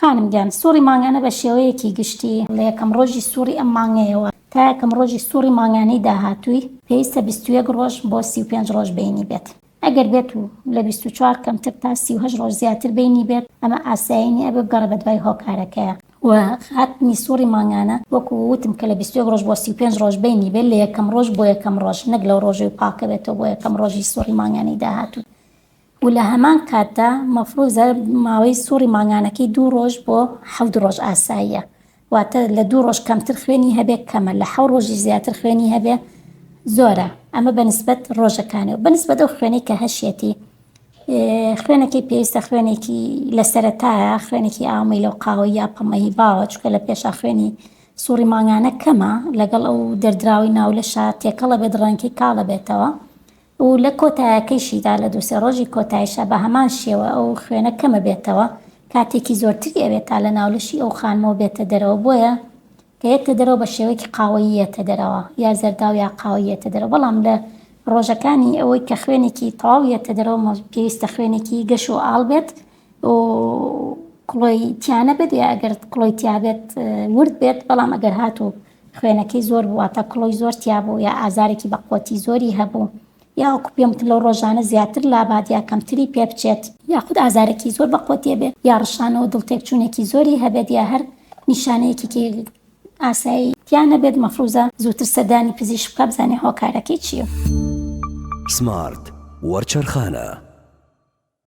خانم گیان سوڕی مانگانە بە شێوەیەکی گشتی لە یەکەم ڕۆژی سوڕی ئەم مانگەیەوە تا یەکەم ڕۆژی سوڕی مانگانەی داهاتووی پێویستە 21 ڕۆژ بۆ 35 ڕۆژ بەینی بێت. ئەگەر بێت و لە 24 کەمتر تا 38 ڕۆژ زیاتر بەینی بێت ئەمە ئاسایی نیە ئەبێ بگەڕێ بەدوای هۆکارەکەیا. و هاتنی سوڕی مانگانە وەکو وتم کە لە 21 ڕۆژ بۆ 35 ڕۆژ بەینی بێت لە یەکەم ڕۆژ بۆ یەکەم ڕۆژ نەک لەو ڕۆژەی پاکەبێتەوە بۆ یەکەم ڕۆژی سوڕی مانگانەی داهاتوو. و لە هەمان کاتدا مەفروزە ماوەی سوڕی مانگانەکەی دوو ڕۆژ بۆ حەوت ڕۆژ ئاساییە واتە لە دوو ڕۆژ کەمتر خوێنی هەبێ کەمە لە حەو ڕۆژی زیاتر خوێنی هەبێ زۆرە ئەمە بە نسبەت ڕۆژەکانەوە بە نسبەت ئەو خوێنەی کە هەشیەتی خوێنەکەی پێویستە خوێنێکی لە سەرەتایە خوێنێکی ئاومەی لەو قاوە یا پەمەیی باوە چونکە لە پێشا خوێنی سوڕی مانگانە کەمە لەگەڵ ئەو دەردراوەی ناو لەشا تێکەڵە بێت ڕەنگی کاڵە بێتەوە و لە کۆتایەکەیشیدا لە دوو سێ ڕۆژی کۆتایشا بە هەمان شێوە ئەو خوێنە کەمە بێتەوە کاتێکی زۆرتری ئەوێت تا لە ناو لەشی ئەو خانمەوە بێتە دەرەوە بۆیە کە یەتە دەرەوە بە شێوەیەکی قاوەیی یەتە دەرەوە یا زەرداو یا قاوەیی یەتە دەرەوە بەڵام لە ڕۆژەکانی ئەوەی کە خوێنێکی تەواو یەتە دەرەوە پێویستە خوێنێکی گەش و ئاڵ بێت و کڵۆی تیا نەبێت یا ئەگەر کڵۆی تیا بێت ورد بێت بەڵام ئەگەر هاتوو خوێنەکەی زۆر بوو واتە کڵۆی زۆر تیا بوو یا ئازارێکی بەقوەتی زۆری هەبوو یا وەکو پێم وتن لەو ڕۆژانە زیاتر لابات یا کەمتری پێ بچێت یاخود ئازارێکی زۆر بەقوەتی هەبێت یا ڕشانەوە دڵ تێکچوونێکی زۆری هەبێت یا هەر نیشانەیەکی ئاسایی تیا نەبێت مەفروزە زووتر سەردانی پزیشک بکا بزانێ هۆکارەکەی چییە. سمارت وەرچەرخانە.